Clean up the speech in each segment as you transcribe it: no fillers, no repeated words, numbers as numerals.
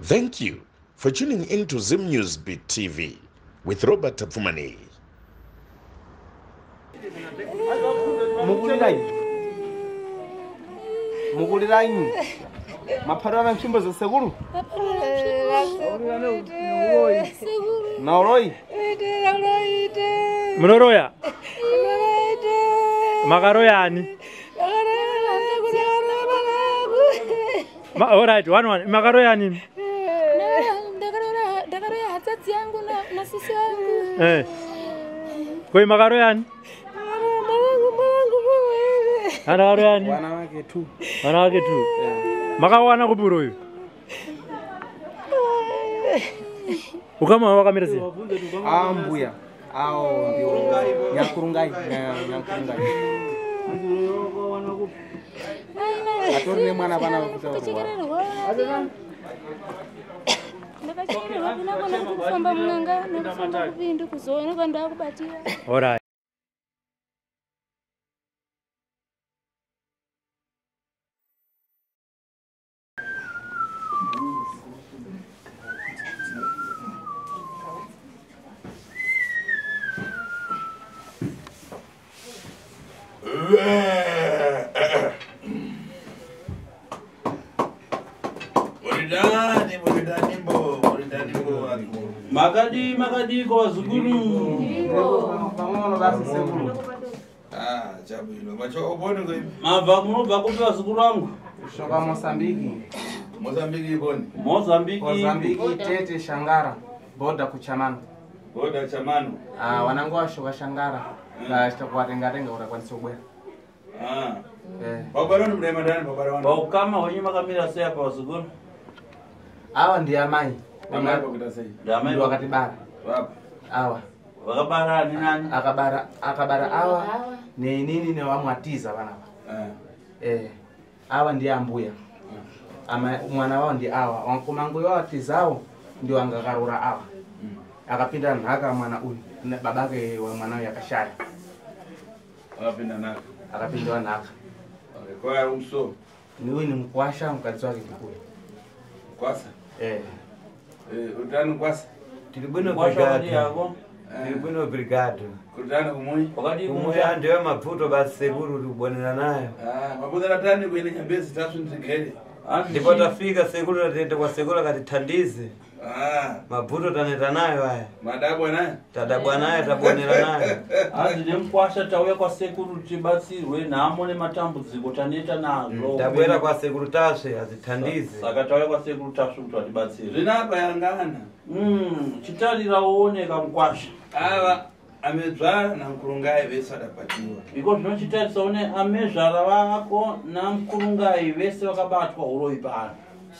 Thank you for tuning in to Zim News Beat TV with Robert Tapfumaneyi. Mukulirai. Mukulirai. Maparana nzvimbo dzesekuru. Nauroi. Munoroya? Makaroya ani? All right, one one. Makaroya ani? Ndakaroya hatsatsi yangu na sisi yangu. Eh. Koi makaroya ani? Ndakaroya ani? Wana wake tu. Wana wake tu. Makawana kupi uroyi? Ukama wakamira sei? Ambuya. Awo ndio Nyakurungai, Nyakurungai. Atori nemwana vana vakutaurwa. Ndakachekererwa kunakona kufamba mun'anga nekufamba kupindu kuzoonekwa ndakubatira. All right. Makadi makadi kwa wazukuru. Ah, chabwino. Macho ubone kwa mabva munobva kupi wazukuru wangu? Shoka Mozambiki. Mozambiki ibone. Mozambiki. Mozambiki Tete Shangara, border kuchamano. Border chamano. Ah, wanangu washoka Shangara. Ndachita kuwatenga tenga kuti akwanise kubwera. Ah. Eh. Baba ndo mrema ndani baba ndo. Paukama wenyu makamira sei apa wazukuru? Awa ndi amai. Amai pakuita sei? Ndi amai vakatibara. Vapi? Awa. Vakabara ani nani? Akabara awa neinini nevamwe atiza vanapa. Eh. Awa ndi ambuya. Ama mwana wao ndi awa. Wankomangu wao atizawo ndio angakarura awa. Akapinda nhaka mwana uyu. Babake wa mwana uyu akashaya. Akapinda nhaka. Akapinda nhaka. Okay, kwa umso. Ni uyu ni mkwasha mukadzi wake ndikuyu. Kwasa? Eh. Utani kwasa? Tiri bwino Kwasha brigado. yako. Tiri bwino brigado. Kutani kumuyi? Wakadi Kumuya ndiyo mabvuto basi sekuru tikubonera nayo. Ah, mabudhara tani kuende Nyambezi tasu ndigere. Ndipo tafika sekuru tatete kwa sekuru akatithandize. Ah, Mabvuto taneta nayo aya. madabwa naye. Tadabwa nayo tabonera nayo. Hanzi nemukwasha tauya kwasekuru tibatsirwe nhamo nematambudziko taneta nazvo. Tabwera kwa sekuru tasve azithandize. Saka tauya kwasekuru tasve kuti vatibatsire. Zvinapa yangana. Chitarira uone kamukwasha. Ava amedzvara naMukurungai vese vadabatiwa. Iko zvinochitarisa une amezvara vako naMukurungai vese vakabatwa uroyi pano.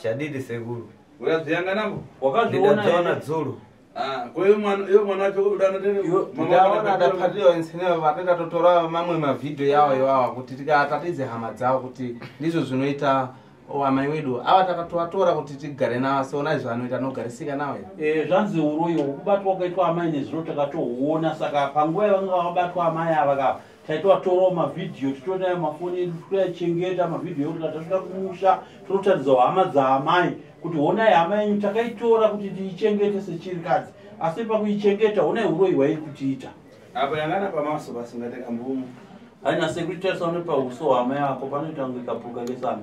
Shadidi sekuru. Urazviyanga navo? Wakazviona Ndidadzaona here? dzulu. Ah, kwa hiyo mwana hiyo mwana wacho udanotene Ndaona adapatiwa nsenewa vatenda totora mamwe mavhidhiyo yawo iwawa kuti tikatatidze hama dzawo kuti ndizvo zvinoita amai wedu ava takatovatora kuti tigare navo seona izvo anoita anogarisika nawo here. Zvanzi uroyi hwekubatwa kwakaitwa amai nezuro takatohuona saka panguva yavanga vakabatwa amai ava kava taitovatorawo mavhidhiyo titonayo mafoni edu toyachengeta mavhidhiyo ekuti kana tasvika kumusha tonotaridzawo hama dzaamai kuti honai hama yenyu takaitora kuti tiichengete sechirikadzi asi pakuichengeta honai uroyi hwairi kutiita. Apa yangana pamaso basi ngateka mbumu. Haina sekuru tarisa une pauso hwamai ako panoita kunge kapuka kesami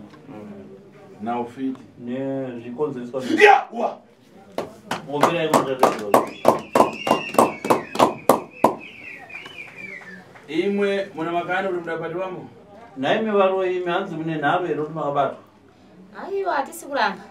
Na ufiti. nezvikonzereswa Ya, wa. omberai munotatizvozvo. Imwe muna makani kuti mudabatiwamo. Nhaimi varoyi imi hanzi mune nharo here kuti makabatwa? Aiwa hatisi kuramba.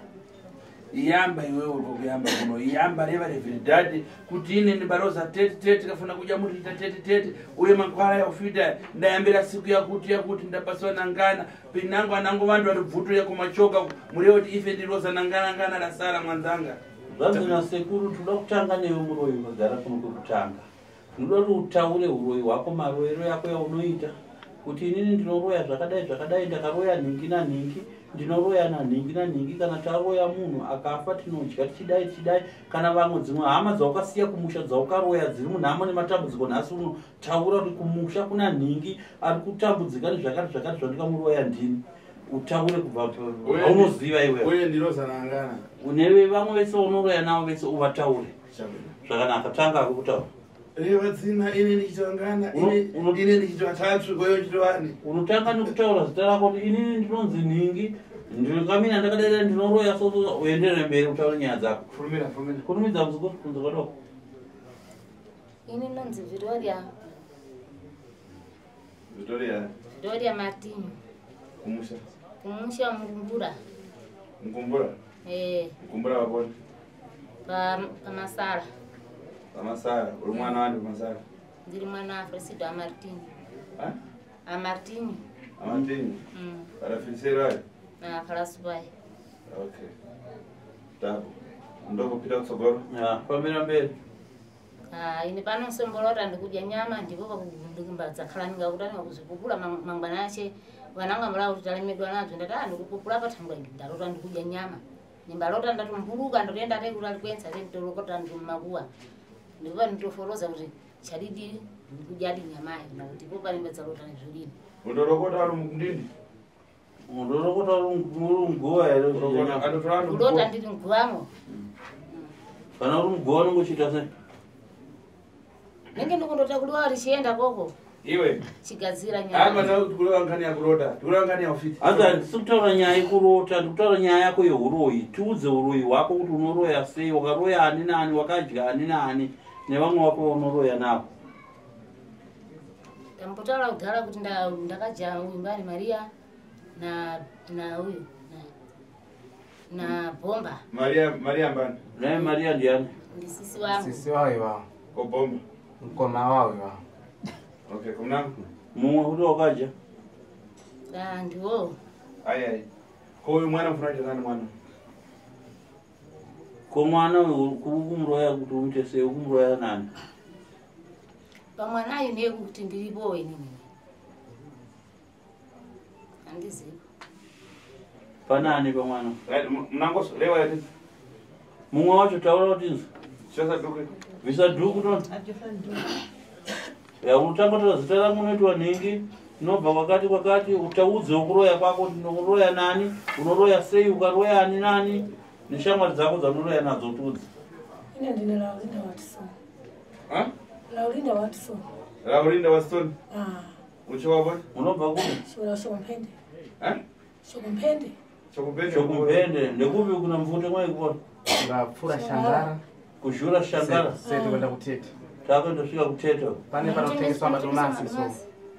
Iyamba iwewe uri kuyamba kuno iyamba reva reveridhadhi kuti ine ndibaroza tete tete kafuna kudya muriita tete tete uye makwara yaufita ndayambira siku yakuti yakuti ndapasiwa nangana pinango anango vantu vari bvuto yakumachoka mureve kuti ife ndiroza nangana ngana rasara mwanzanga. Zvanzi nasekuru tinoda kutanga newe muroyi ukagara kuno kwekutanga. Ndinoda kuti utaure uroyi hwako maroyero yako yaunoita kuti inini ndinoroya zvakadai zvakadai ndakaroya nhingi nanhingi ndinoroya nanhingi nanhingi kana taroya munhu akafa tinodya tichidai tichidai kana vamwe dzimwe hama dzaukasiya kumusha dzaukaroya dziri munhamo nematambudziko nhasi uno taura kuti kumusha kuna nhingi ari kutambudzika nezvakati zvakati zvandikamuroya ndini. Utaure kubva paunoziva iwewe. Uye ndinozanangana. Une vamwe vese unoroya navo vese uvataure. Zvakanaka, tanga kutaura. Reva dzina ine ndichitangana ine ndichitovatatu kweyo chitovani. Unotanga nekutaura zita rako kuti inini ndinonzi nhingi, ndirikamina ndakadai ndinoroya so uenderere mberi utaure nyaya dzako. Furumira furumira. Kurumidza muzukuru kunze kwadoko. Ini ndinonzi Victoria. Victoria. Victoria Martin. Kumusha. Kumusha Mukumbura. Mukumbura? Eh. Mukumbura wapona? Pamasara. Pamasara, uri mwana wani pamasara? Ndiri mwana wa Fresido Amartini. Ha? Amartini. Amartini? Mm. Parafisero ayo? Na parasupai. Okay. Tapo. Ndokupita kutsogolo? Ya, pamira mberi. Ah, ine pano sombolota ndikudya nyama ndipo pakumbadza khala ndingakutani kuzvipupula mangwana ache vananga mura kuti talemedwa nadzo ndati ah ndikupupula pathangwa ndarota ndikudya nyama. Nimbalota ndatumbuluka ndotoenda te kuti alikwenza te ndolokota ndikumakuwa. Ndipo nditoforoza kuti chadidi ndikudya di nyamayo nakuti ipo panembedzalota nezvidini. Undorokota uri mundini? Undorokota uri muguva here? Kulota ndiri muguvamo. Kana uri muguva unongochiita sei? Nenge ndikundotakuliwa richienda koko. Iwe. Chigadzira nyaya. Apa takulewa ngani yakurota. Tikulewa ngani ya ufiti. Anza ndikutaura nyaya yekurota, ndikutaura nyaya yako yehuroyi. Tiudze huroyi hwako kuti unoroya sei, wakaroya ani nani, wakadya ani nani, nevamwe wako unoroya navo. Ndambotaura kudhara kuti ndakadya uyu Mbani Maria na uyu na Bomba. Maria Maria Mbani. Naye Maria ndiani? Ndi sisi wangu. Sisi wao iwao. Ko Bomba. Mkoma wao iwao. Okay, kumna mumwe kuti wakadya? Ah, ndiwo. Ai ai. Ko uyu mwana mfuna nani mwana? Ko mwana uyu kumuroya kuti umuite sei, kumuroya nani? Pamwana ayo ndiye kuti ndiripo inini. Andizivi. Panani pamwana? Right, mnango lewa yati. Mumwe wacho taura kuti inzwa. Chosa duku. Bvisa dhuku tona. Ya unotanga kutaura zita rangu unoitwa nhingi, unobva kwakati kwakati, utaudze kuroya kwako kuti ndinoroya nani, unoroya sei, ukaroya ani nani, neshamwari dzako dzanoroya nadzo tiudze. Ine ndine Laurinda Watson. Ha? Laurinda Watson. Laurinda Watson. Ah. Uchiwapo? Unobva kupi? Shora Shokumpende. Ha? Shokumpende. Shokumpende. Shokumpende. Ndekupi kuna mvute mwaikupona? Ngapfura Shangara. Kuzhura Shangara. Sete kuenda kutete. Takendosvika kutete. Pane panotengeswa madomasi so.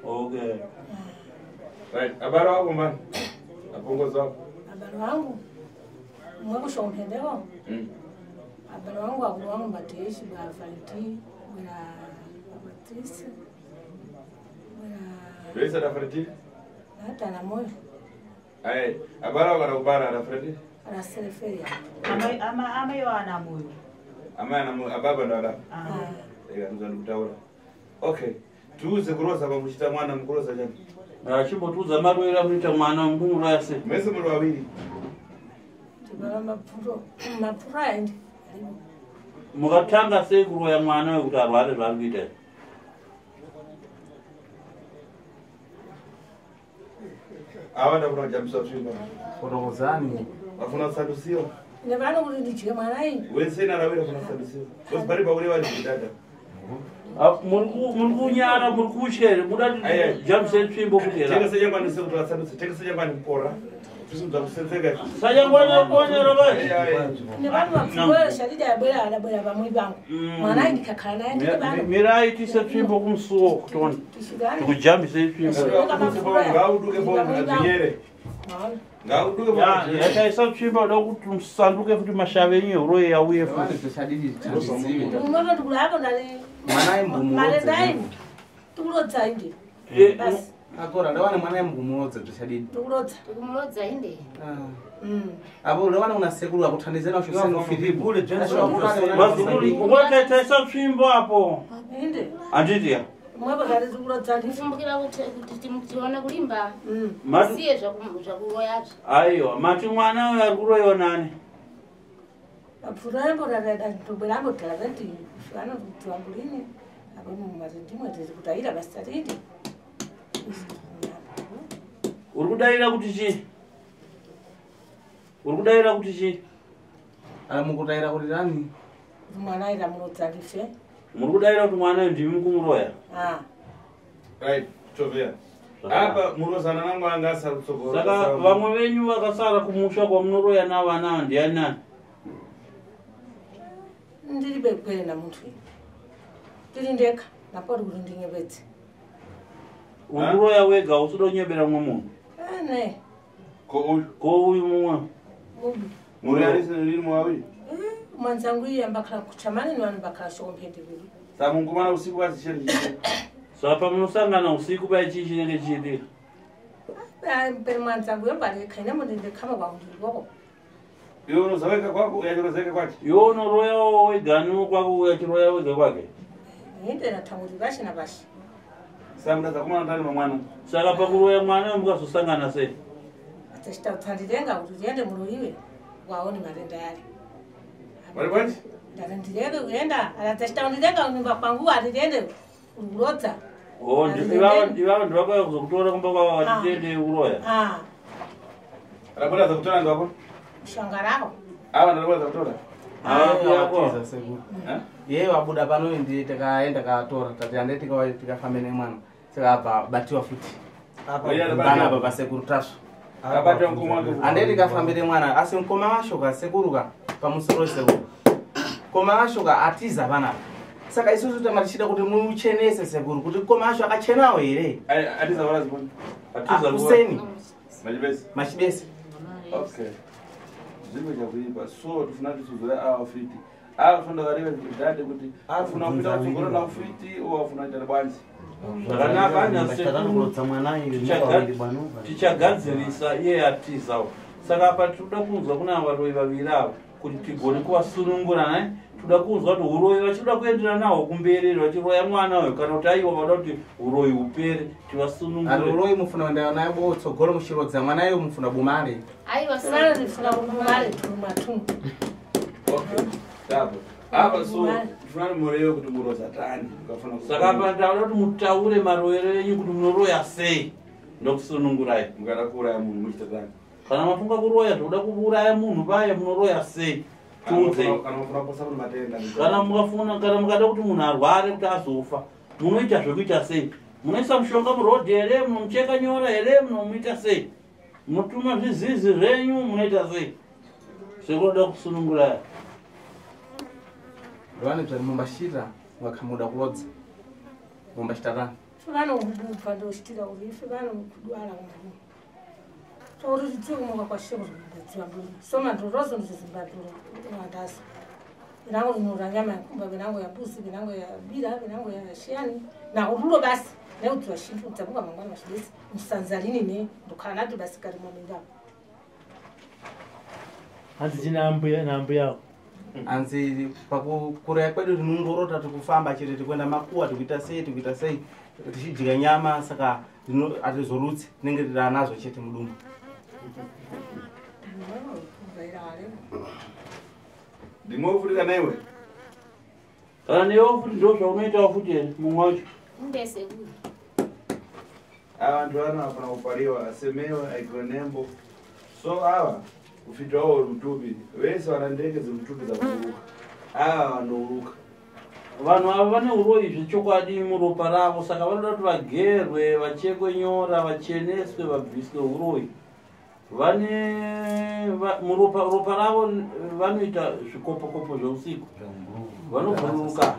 Okay. Right, abaro wako mbani? Apongozi wako. Abaro wangu. Mwe kushokumpendeko? Abaro wangu akuru wangu mbateshi bwa Valenti, bwa Patrice. Bwa Luisa da Valenti? Hata na moyo. Ai, abaro wako anakubara da Valenti? Ana Seferia. Ama ama yo ana moyo. Ama ana moyo, ababa ndo ala. Ah. Ega ndikutaura. Okay. Tuuze kuroza pamuchita mwana mukuroza chani. Achimbotiudza maroera munoita mwana mumuroya sei? Mese muri vaviri. Ndibara mapuro, mapuro aende. Mukatanga sei kuroya mwana wekuti arware zvaari kuita? Ava ndafuna kujambisa tsvimbo. Forozani. Vafuna kusandusiwa. Nevano kuti ndidye mwana iyi. Wese narawira funa kusandusiwa. Kozi pari pakureva zvidada. Muri kunyara, muri kutya here? Muda jambise tsvimbo kuti here? Tengese changwani sekuti vasanduse, tengese changwani mukora. Zvisudza kusenzeka. Sanyangwani kuonyera vai. Nevano mapuro shadidi abwera adabwera pamwe pangu. Mwana iyi ndikakhala naye ndiri pano. Mirai tise tsvimbo kumusuwo kutona. Tikujambise tsvimbo. Ngauduke pomwe adzinyere. Ngauduke pomwe. Yakaisa tsvimbo da kuti musanduke futi mashave enyu ehuroyi auye futi. Unototi kula apo ndali Mwana imbumulodza. Malendai. Tikulodza inde. Basi. Akora ndawana mwana imbumulodza zvichadidi. Tikulodza. Tikumulodza inde. Apo ndawana una sekuru akuthandizana usho ufiripo. Vazukuru ngotaisa tsvimbo apo. Inde. Handiti ya. Mwepo kati tikulodza ndi. Kumbukira kuti tione kulimba. Siye zvakuroyazvo. Aiwa, mati mwana uyu ari kuroyiwa nani? Mapuro ayambo tobwera ambodhara tati vanotambulini apo matendimwe tiri kutaira basi tatindi. Uri kudaira kuti chii? Uri kudaira kuti chii? Mukutaira kuti tani? Mwana aita munodzalife. Muri kudaira kuti mwana uyu ndimi kumuroya? Ah. Right, tovea. Apa murozana nangu anga asari kutsogora. Saka vamwe venyu vakasara kumusha kwamunoroya navana ava ndiani nani? Ndiri bekwere namuntu uyu. Ndiri ndega napori kuti ndinyepedze. Uri kuroya wega usida kunyebera mumwe munhu? Ne. Ko uyu? Ko uyu mumwe? Mubi. Muri arisi riri muwawiri? Mwanzangu iye ambakhala kuchamani ni vanhu bakhala shokomphende kudu. Saka mungomana usiku vazisheri chii? Saka pamunosangana usiku paye chii chinenge chichiitika? Pere mwanzangu yombalekha ine mundi ndikhama kwangu ndilipoko. Iwe unozaweka kwako, uye unozaweka kwake. Iwe unoroyawo wegani kwako uye achiroya wega kwake? Indena thanguti pashi na pashi. Saka mudazakumana tani mamwana. Saka pakuroya mwana mukazosangana sei? Adzachita kutsandirenga kuti tiende muroyiwe waone matenda yale. Vari kwachi? Ndati ndireke kuenda, adzachita kundirenga kunyumba kwangu ati tiende kurodza. Oh, ivava ndivakauya kuzokutora kumba kwavo vati tiende kuroya. Ah, Rabuda zakutora ndwako? shanga rako. Ava ndarabuda zakutora. Atiza sekuru. Iye wabuda pano ndiye takaenda katora tati ande tikafambe nemwana. Saka abva batiwa futi. Panapa pasekuru Tasvu. Akabatiwa mukoma wake futi. Ande tikafambire mwana asi mukoma wacho ka sekuru ka pamusoro sekuru. Mukoma wacho ka atiza panapa. Saka isusu tanga tichida kuti muchenese sekuru kuti mukoma wacho akachenawo here? Atiza vara ziboni. Atiza Kuseni. Machibesi. Machibesi. Okay. Zvimwe chakuipa so tifuna tisuzore ava fiti. Ava funda vareve zvidade kuti afuna kupinda kutsogoro na ufiti o afuna kuita bwanzi. Zvakanaka anya sekuru tichagadzirisa iye atizawo. Saka apa tinoda kunzwa kuna varoyi vaviri ava kuti tigone kuvasunungura ne toda kunzwa kuti uroyi vachida kuenderana nahwo kumberi vachiroya mwana uyu kana kuti aiwa vada kuti uroyi hupere Ari tivasunungure. uroyi mufuna kuenda naye botsogolo mushirodza mwana iyo mufuna bumale. Aiwa Vana ndifuna kumale tumatungu. Okay. Tapo. Apa so tifuna mureve kuti muroza tani ukafuna Saka apa ndauda kuti mutaure maroyero enyu kuti munoroya sei ndokusunungurai. Mukada kuuraya munhu muchita tani. Kana mafunga kuroya zvoda kuuraya munhu paye munoroya sei? Tiudzei. Kana mufuna kuposa kuti matenda. Kana mukafuna kana mukada kuti munhu arware kuti azofa munoita zvekuita sei? Munoisa mushonga murodhi here? Munomucheka nyora here? Munomuita sei? Munotuma zvizizi zvenyu munoita sei? Sekunoda kusununguraya. Vane bzvari mumbashita mwakamuda kulodza. Mumbashita tani. Vano kubva ndochitira kuti ife vano kudwala kumbu. Touri tidziwe kumuka kwashe kuti kudziwa mbiri. Soma ndorozo ndizimbaduro wandazo. Binango ndinora nyama yakumba, binango ya mbuzi, binango ya bira, binango ya shiyani. Na urulo basi. Neudziwa shintu dzamuka mangwana machibesi. Musanzalini ne ndokhala nato basi kari mwaminda. Hanzi china ambuya naambuya. Anzi pakukureya kwedu tinongorota tikufamba chete tikuenda makuwa tikuita sei tikuita sei tichidya nyama saka atizorutsi tinenge tiranazvo chete mudumbu. Ndimwe futi kana iwe? Kana newe futi ndo zvaunoitawo futi here mumwe wacho? Mbe sekuru. Ava vantu vano vafana kupariwa asemewa aigonembo. So ava ufiti wavo uri mutupi vese vana ndege dzemutupi dzakuruka. Ava vanoruka. Vanhu ava vane uroyi zvechokwadi muropa ravo saka vanoda kuti vagerwe vachekwe nyora vacheneswe vabviswe uroyi. Vane muropa ropa ravo vanoita zvikopokopo zveusiku. Vanobhururuka.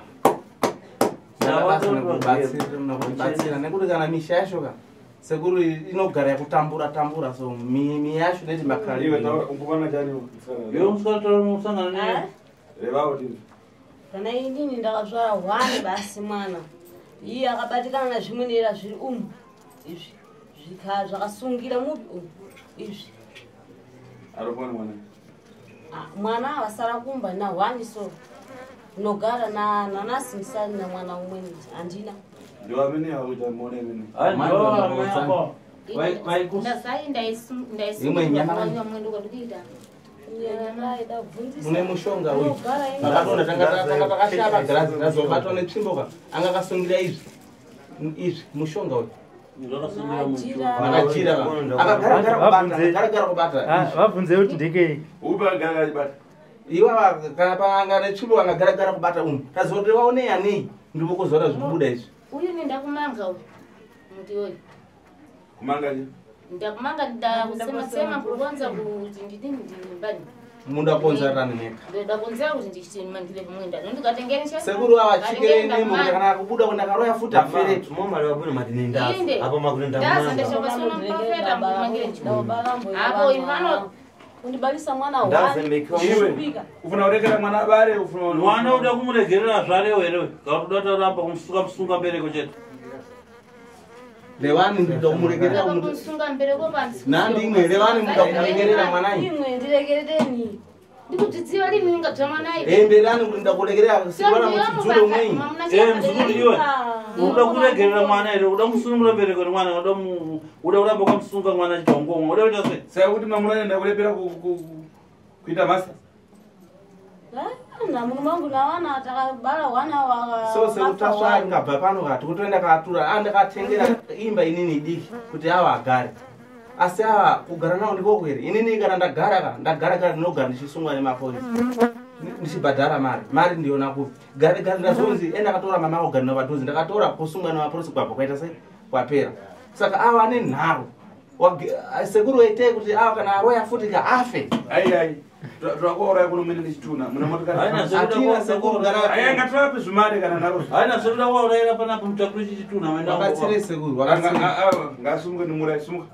Saka vanoda kuti vagerwe, Nekubatsira nekuti kana misha yacho ka sekuru inogara yakutambura tambura so mi yacho neti makara. Iwe taura ungumana chani Iwe musikana taura unosangana ne Revawo tini. Kana inini ndakazvara hwani basi mwana. Iye akabatikana nazvimwenera zviri umu. Izvi zvakasungira mupi umu. Izvi. Ariponi mwana. Mwana avasara kumba na hwani so. Nogara na nanasi ndisari na mwana umweni handina. Ndiwo amene akuita muone amene. Ai, ndiwo amene ako. Ndasai Imwe nyama ndaisungirwa mwendo kwandikuita. Mune mushonga uyu. Makadonda tanga takashaya magirazi tazobatwa netsvimbo ka anga akasungira izvi. Izvi mushonga uyu. Akajira akagaragara kubata, akagaragara kubata. Vabvunze kuti ndekei. Upi akagaragara chibata? Iwa kana panga netsvimbo akagaragara kubata umu. Taziva kuti waonei anei ndipo kuzoona zvibuda izvi. Uyu ni ndakumanga uyu muti uyu. Kumanga je? Ndakumanga ndakusema sema kukonza kuti ndidini ndimbani. Munda konzerana neka. Ndakonzera kuti ndichimangire kumwenda. Ndikatengeni cha. Sekuru ava chikere nemo kuti kana kubuda kuti ndakaroya futi afere. Moma lewa bwino mati Inde. nindaza. Apo makuti Ndaza ndakumanga. ndashokasona mprofeta mkumangire nchimo. Apo ivano Undibalisa mwana Ndazemekiwa. Iwe ufuna kurekera mwana abare ufuna Mwana uda kumuregerera zvarewo here kana uda kuramba kumusunga musunga mbereko chete. Lewani ndida kumuregerera muti. kumusunga mbereko pansi. Nandi imwe lewani muda kumuregerera mwanayi. Imwe ndiregerereni. Ndikudzidziwa lini ngadzwa mwanayi. Emberani kuti ndakuregerera sikwana muchidzuro mwenyu. Mzukuru iwe. Uda kuregerera mwana here uda kusunungura mbereko remwana uda uda kuramba ukamusunga mwana chidongomwa uda kuita sei? Saka kuti mamuna ndakulepera kuita masa. Na murume wangu nawana takabara wana wa So sekutaswa ngabva pano kati kutoenda katura andakatengera imba inini diki kuti awa agare. Asi awa kugara nawo ndiko kwere. Inini kana ndagara ka ndagara gara ndinogara ndichisungwa nemapurisa. Ndichibhadhara mari. Mari ndiyona kupi. Gare gare ndazonzi enda akatora mama ako gare napadhuze ndakatora kusungwa nemapurisa kwabva kwaita sei kwapera. Saka awa ane nharo. Sekuru waitei kuti awa kana aroya futi ka afe. Ai ai. Twakuuraya kuno mene ndichituna. Muna motokari. Hatina sekuru gara. Ai ngatirape zvimari kana naro. Haina sekuda kuwaurayira panapa mutakuri chichituna maenda. Wakatsire sekuru wakatsire. Ngasumuke ndimuuraye sumuka.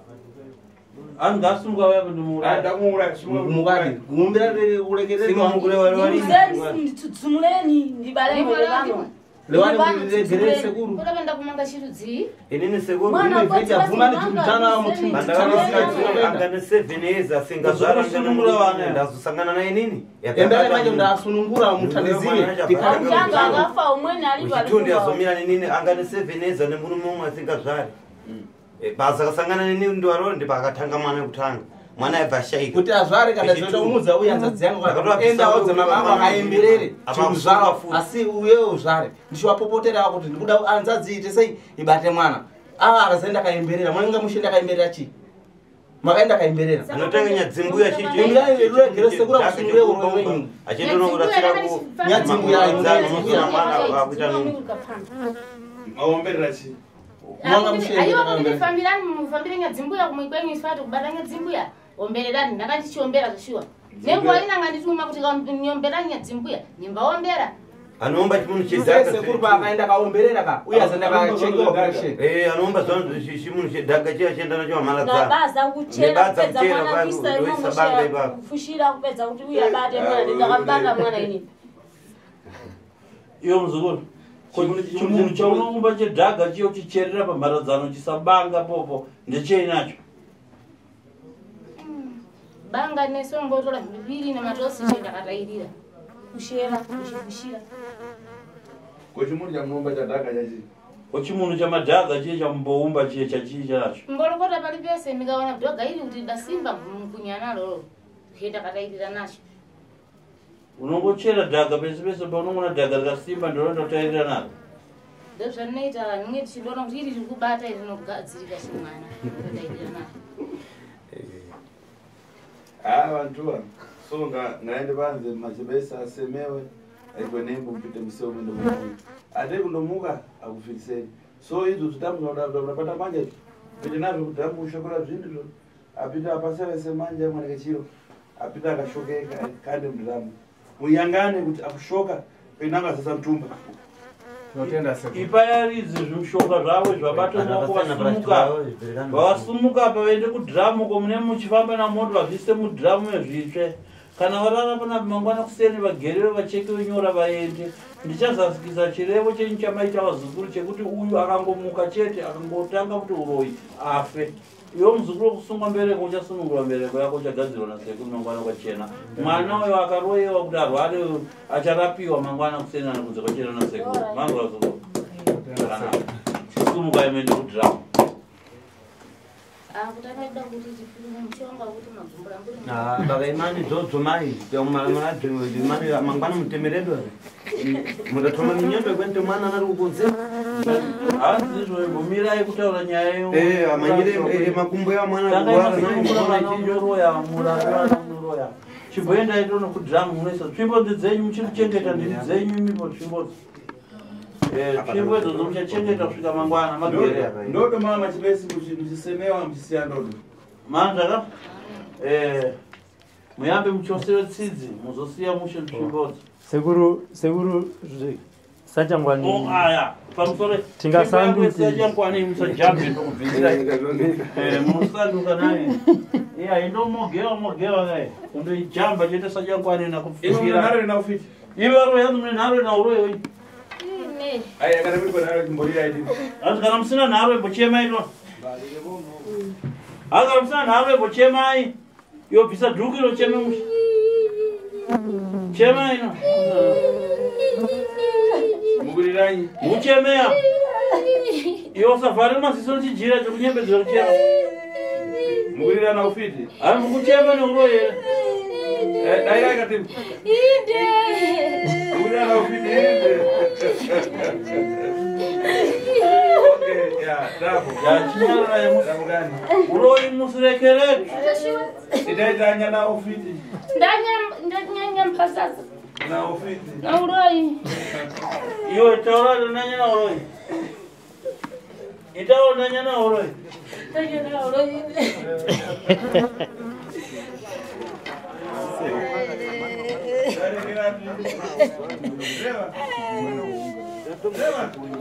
Ani ngasumuka uya kundimuuraya. Ndamuuraya sumuka. Mukadi gumbira kurekerera. Nditsudzumuleni ndibale pano. Lewani kuti sekuru. Kuda ndakumanga chirudzii. Inini sekuru. Mwana Ine vheti abvuma ndichimutana muti. Angane 7 years asingazvara ndazosangana naye nini. Endai manje ndasunungura mutandizire. Mutanga akafa umweni alipo Uchitundi azomira nenini angane 7 years ane murume umwe asingazvari. Basa akasangana neni ndiwarore ndipo akatanga mwana wekutanga. Mwana aibva ashaika. Kuti azvare kana zvoda kumudza uye hanzadzi yangu enda audze mama angu akaemberere chikuzvara asi uye uzvare ndichiwapopotera kuti ndikuda hanzadzi ite sei ibate mwana. Ava akazoenda akaemberera mwana nga mushe ndakaemberera chii? Makaenda akaemberera. Anotanga nyadzimbuya Imirai ruregere sekuru akusunungure uroyi wenyu. Achindonokurasira ku Nyadzimbuya nyadzimbuya mwana akuita nungo. Maomberera chii? Mwanga mushe Aiwa kuti ndifambirani mufambire nyadzimbuya kumwe kwenyu isati kubata nyadzimbuya. Ombererani ndakandichiombera zveshuwa. Nenguva inanga ndituma kuti nyombera nyadzimbuya nimbaombera. Anoomba chimunhu chedhaka. Sekuru paakaenda akaomberera ka uye azoenda akacheka operation. Anoomba zvangu chimunhu chedhaka chiya chienda nacho mamaladza. Nabaza kuchera Nebaza kupedza kuchera mwana kuisa ndoisa imomo banga shera ipapo. kufushira kupedza kuti uye abate mwana ndakabata mwana ini. Iwe muzukuru. Chimunhu chaunoumba chedhaga chiyo chicherera pamharadzano chisabanga popo ndechei nacho? Banga nesombotora zviviri nematosi chendakatairira. Kushera kuchifushira. Kochimunhu chamunomba chadhaka chachi. Kochimunhu chamadhaga chiye chamboumba chiye chachii chacho. Mbolokota pali pese ndikaona dhoga iri kuti dasimba kunyanalo chendakatairira nacho. Unongochera dhaga pese pese paunongoona dhaga rikasimba ndorondatairira naro. Ndozvandinoita ninge tichiona kuti iri riri kubata iri rinogadzirika chimwana ndatairira naro. Vantu so ngaende panze machibesa asemewe aikwe nembo mpite museo mwende kumuka. Atei kundomuka akufiriseni. So izvo zvitambo unapata manje pite nazvo kudhambu ushokora zvinhu apita apasevese manje mwana kechiro apita akashokeka kande mudhamu. Muyangane kuti akushoka penanga sasa mutumba. Ipayaridze zvimushonga zvavo zvabata maoko vasumuka. Vasumuka apa vaende kudhiramu ko mune muchifamba namoto vabvise mudhiramu vezvitsve. Kana varara panapa mangwana kuseni vagerewe vachekewe nyora vaende. Ndichazadzikisa chirevo chenyu chamaita vazukuru chekuti uyu akangomuka chete akangotanga kuti uroyi afe. Iwe muzukuru wokusungwa mbereko uchasunungurwa mbereko yako uchagadzirwa nasekuru mangwana kwachena. Mwana uyo akaroyewa kuti arware acharapiwa mangwana kuseni kunze kwachena nasekuru. Mangu vazukuru. Chisumuka imende kudhiramu. Baba imani dzodzo mai mangwana mutemeredwa mundatoma minyondo kwente mwana anari kukunze Hanzi izvo, kutaura nyaya. Eh, amanyire makumbo ya mwana kurwara. Munoroya, murapi munoroya. Chimboendai tono kudhiramu, munoisa tsvimbo dzenyu, muchiri kuchengeta ndiri dzenyu imipo tsvimbodzo. Tsvimbo idzodzo muchachengeta kusvika mangwana magere. Ndodo mama machipesi kuti muchisemewa muchisiya ndodo. Manzvaka muyambe muchosere tsidzi, muzosiya mushe tsvimbodzo. Sekuru, sekuru, sachangwani. Aya, pamusoro. Tingasanduki. Sachangwani, musajambe, ndokubvisira musanduka naye. Iya, indomogewa mogewa kai kundoijamba chete sachangwani nakupfukira. Nharo ina ufiti. Ivaro yanzi mune nharo ina uroyo. Ine. Aya, kana muri panharo chimborira iti. Hanzi kana musina nharo imbochemai to. Hanzi kana musina nharo imbochemai. Yobvisa dhuku iro, cheme mushe. Chemai no. Mukuriranyi. Muchemeya. Iwe usavhare maziso nechijira chekunyembedzera kuchema. Mukurirana ufiti. Hayi, mukuchema neuroyo here? Dai kati. Inde. Mukurirana ufiti. Inde. Okay, ya, davo. Yachinyarara. Davo gani? Uroyi musirekeretu. Itaitanya na ufiti. Ndanyanya mpasasa. Na ufiti. Na uroyi. Iwe taura, ndanyanya uroyi. Itaura, ndanyanya uroyi. Ndanyanya uroyi.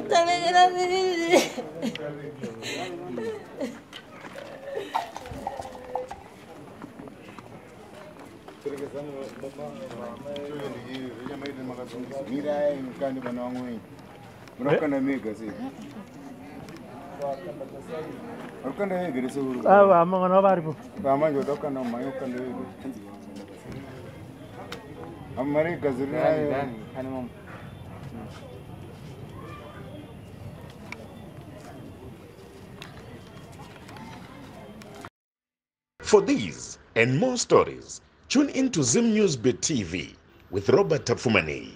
Ndanyanya. Mirai mukandi vana vamweni munokanda mega sei? Arikukanda vega here sekuru? Ava mangwana varipo. Vamanje uda kukanda mumhanya, kukanda vega amari gaziri nayo. For these and more stories, tune in to Zim News Bit TV with Robert Tafumani.